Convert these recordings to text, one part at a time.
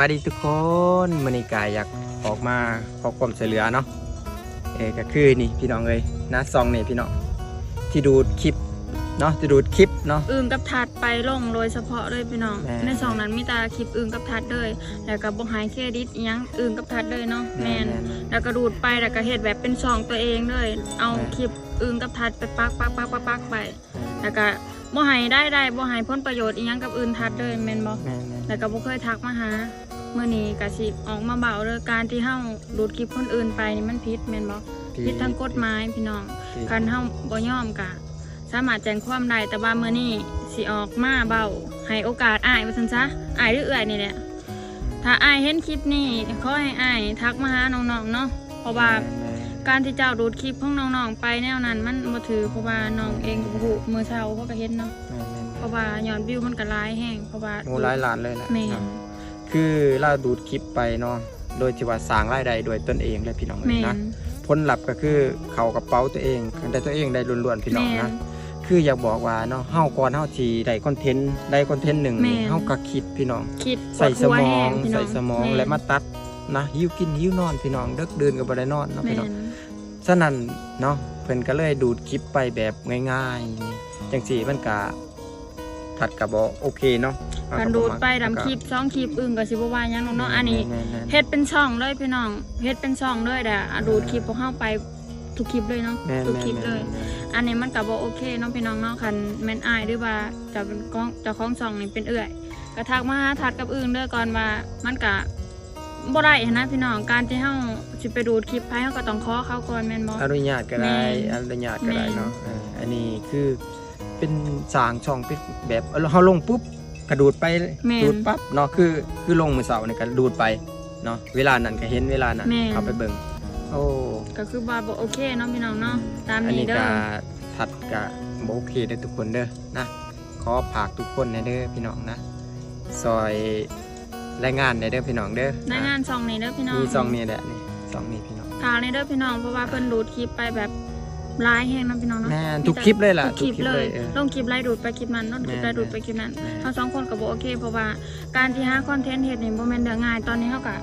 ສະບາຍດີທຸກຄົນ ມື້ນີ້ກະຢາກອອກມາຂໍຄວາມຊ່ວຍເຫຼືອເນາະ. ເອີ ກະຄືນີ້ພີ່ນ້ອງເອີຍ ນະ ຊ່ອງນີ້ພີ່ນ້ອງ ທີ່ດູດຄລິບເນາະ ທີ່ດູດຄລິບເນາະ ອຶ່ງກັບທັດໄປລົງໂດຍສະເພາະເລີຍພີ່ນ້ອງ. ແມ່ນ ໃນຊ່ອງນັ້ນມີແຕ່ຄລິບອຶ່ງກັບທັດເລີຍ ແລ້ວກະບໍ່ໃຫ້ເຄຣດິດອີ່ຫຍັງ ອຶ່ງກັບທັດເລີຍເນາະ. ແມ່ນ ແມ່ນ ແມ່ນ ແລ້ວກະດູດໄປ ແລ້ວກະເຮັດແບບເປັນຊ່ອງຕົວເອງເລີຍ ເອົາ ແມ່ນ ຄລິບອຶ່ງກັບທັດໄປປັກໆໆໆໄປ ແມ່ນ ແລ້ວກະບໍ່ໃຫ້ລາຍໄດ້ ບໍ່ໃຫ້ຜົນປະໂຫຍດອີ່ຫຍັງກັບອຶ່ງທັດເລີຍ ແມ່ນບໍ່? ແມ່ນໆ ແລ້ວກະບໍ່ເຄີຍທັກມາຫາ. ມື້ນີ້ກະຊິອອກມາເວົ້າເລີຍ ການທີ່ເຮົາດູດຄລິບຄົນອື່ນໄປນີ້ມັນຜິດແມ່ນບໍ່? ຜິດ ຜິດທາງກົດໝາຍພີ່ນ້ອງ. ຜິດ ຄັນເຮົາບໍ່ຍອມກະສາມາດແຈ້ງຄວາມໄດ້ ແຕ່ວ່າມື້ນີ້ຊິອອກມາເວົ້າ ໃຫ້ໂອກາດອ້າຍວ່າຊັ້ນຊະ ອ້າຍ ຫຼື ເອື້ອຍນີ້ແຫຼະ. ຖ້າອ້າຍເຫັນຄລິບນີ້ ຂໍໃຫ້ອ້າຍທັກມາຫານ້ອງໆເນາະ ເພາະວ່າ ແມ່ນໆ ການທີ່ເຈົ້າດູດຄລິບຂອງນ້ອງໆໄປແນວນັ້ນມັນບໍ່ຖືກ ເພາະວ່ານ້ອງເອງກະບໍ່ຮູ້ ມື້ເຊົ້າເຮົາກະເຫັນເນາະ. ແມ່ນໆ ເພາະວ່າຍອດວິວມັນກະຫຼາຍແຮງ ເພາະວ່າ ໂອ້ ຫຼາຍລ້ານເລີຍແຫຼະ ແມ່ນ ເນາະ. ຄືລາວດູດຄລິບໄປເນາະ ໂດຍທີ່ວ່າສ້າງລາຍໄດ້ດ້ວຍຕົນເອງເລີຍພີ່ນ້ອງເອີຍນະ. ແມ່ນ ຜົນລັບກະຄືເຂົ້າກະເປົາຕົວເອງ ໄດ້ຕົວເອງໄດ້ລ້ວນໆ ພີ່ນ້ອງນະ. ແມ່ນ ຄືຢາກບອກວ່າເນາະ ເຮົາກ່ອນເຮົາຊິໄດ້ຄອນເທັນ ໄດ້ຄອນເທັນໜຶ່ງ ແມ່ນ ເຮົາກະຄິດພີ່ນ້ອງ ຄິດ ໃສ່ສະໝອງ ປວດຫົວແຮງພີ່ນ້ອງ ໃສ່ສະໝອງ ແມ່ນ ແລະມາຕັດນະ ຫິວກິນຫິວນອນພີ່ນ້ອງ ເດິກດື່ນກະບໍ່ໄດ້ນອນເນາະ ແມ່ນ ພີ່ນ້ອງ. ສະນັ້ນເນາະ ເພິ່ນກະເລີຍດູດຄລິບໄປແບບງ່າຍໆ ຈັ່ງຊີ້ມັນກະ ທັດກະບໍ່ໂອເຄເນາະ. ຄັນດູດໄປດຳຄລິບສອງຄລິບ ອຶ່ງກະຊິບໍ່ວ່າຫຍັງດອກເນາະ. ແມ່ນໆໆ ອັນນີ້ເຮັດເປັນຊ່ອງເລີຍພີ່ນ້ອງ ເຮັດເປັນຊ່ອງເລີຍ ແລ້ວ ອ່າ ດູດຄລິບຂອງເຮົາໄປທຸກຄລິບເລີຍເນາະ ແມ່ນໆໆໆ ທຸກຄລິບເລີຍ. ອັນນີ້ມັນກະບໍ່ໂອເຄເນາະພີ່ນ້ອງເນາະ ຄັນແມ່ນອ້າຍ ຫຼືວ່າເຈົ້າເປັນຂອງ ເຈົ້າຂອງຊ່ອງນີ້ເປັນເອື້ອຍ ກະທັກມາຫາທັດກັບອຶ່ງເດີກ່ອນວ່າ ມັນກະບໍ່ໄດ້ຫັ້ນນະພີ່ນ້ອງ. ການທີ່ເຮົາຊິໄປດູດຄລິບໃຜ ເຮົາກະຕ້ອງຂໍເຂົາກ່ອນແມ່ນບໍ່? ອະນຸຍາດກະໄດ້ ແມ່ນ ອະນຸຍາດກະໄດ້ເນາະ. ແມ່ນ ເອີ ອັນນີ້ຄື ເປັນສ້າງຊ່ອງ ເປັນແບບ ເອີ ເຮົາລົງປຸບກະດູດໄປ ແມ່ນ ດູດປັບເນາະ ຄື ຄືລົງມື້ເຊົ້ານີ້ກະດູດໄປເນາະ ເວລານັ້ນກະເຫັນເວລານັ້ນ ແມ່ນ ເຂົ້າໄປເບິ່ງ. ໂອ້ ກະຄືວ່າບໍ່ໂອເຄເນາະພີ່ນ້ອງເນາະ. ອືມ ຕາມນີ້ເດີ ອັນນີ້ກະທັດກະບໍ່ໂອເຄເດີທຸກຄົນເດີນະ. ຂໍຝາກທຸກຄົນແດ່ເດີພີ່ນ້ອງນະ ຊ່ອຍ ລາຍງານແດ່ເດີພີ່ນ້ອງເດີ ລາຍງານຊ່ອງນີ້ເດີພີ່ນ້ອງ. ນີ້ຊ່ອງນີ້ແຫຼະ ນີ້ຊ່ອງນີ້ພີ່ນ້ອງ ຝາກແດ່ເດີພີ່ນ້ອງ ເພາະວ່າເພິ່ນດູດຄລິບໄປແບບຫຼາຍແຮງນະພີ່ນ້ອງເນາະ. ແມ່ນ ທຸກຄລິບເລີຍລະ ທຸກຄລິບເລີຍ ເອີ ລົງຄລິບໃດດູດໄປຄລິບນັ້ນ ລົງຄລິບໃດດູດໄປຄລິບນັ້ນ. ແມ່ນ ເຮົາສອງຄົນກະບໍ່ໂອເຄ ເພາະວ່າການທີ່ຫາຄອນເທັນເຮັດນີ້ບໍ່ແມ່ນເລື່ອງງ່າຍ. ຕອນນີ້ເຮົາກະ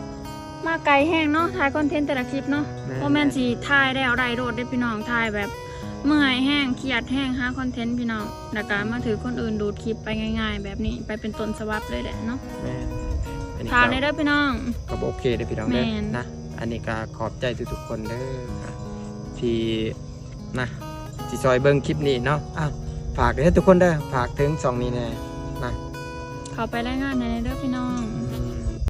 ມາໄກແຮງເນາະ ຖ່າຍຄອນເທັນແຕ່ລະຄລິບເນາະ ແມ່ນ ບໍ່ແມ່ນຊິຖ່າຍແລ້ວໄດ້ໂລດເດ້ພີ່ນ້ອງ ຖ່າຍແບບເມື່ອຍແຮງ ຄຽດແຮງ ຫາຄອນເທັນພີ່ນ້ອງ ແລ້ວກະມາຖືກຄົນອື່ນດູດຄລິບໄປງ່າຍໆແບບນີ້ ໄປເປັນຕົ້ນສະບັບເລີຍແຫຼະເນາະ. ແມ່ນ ອັນນີ້ ຝາກແດ່ເດີພີ່ນ້ອງ ກະບໍ່ໂອເຄເດີພີ່ນ້ອງເດີ ແມ່ນ ນະ. ອັນນີ້ກະຂອບໃຈທຸກໆຄົນເດີ ທີ່ນະ ທີ່ຊ່ອຍເບິ່ງຄລິບນີ້ເນາະ. ອ້າວ ຝາກເດີທຸກຄົນເດີ ຝາກເຖິງຊ່ອງນີ້ແດ່ນະ ເຂົ້າໄປລາຍງານໃຫ້ແດ່ເດີພີ່ນ້ອງ.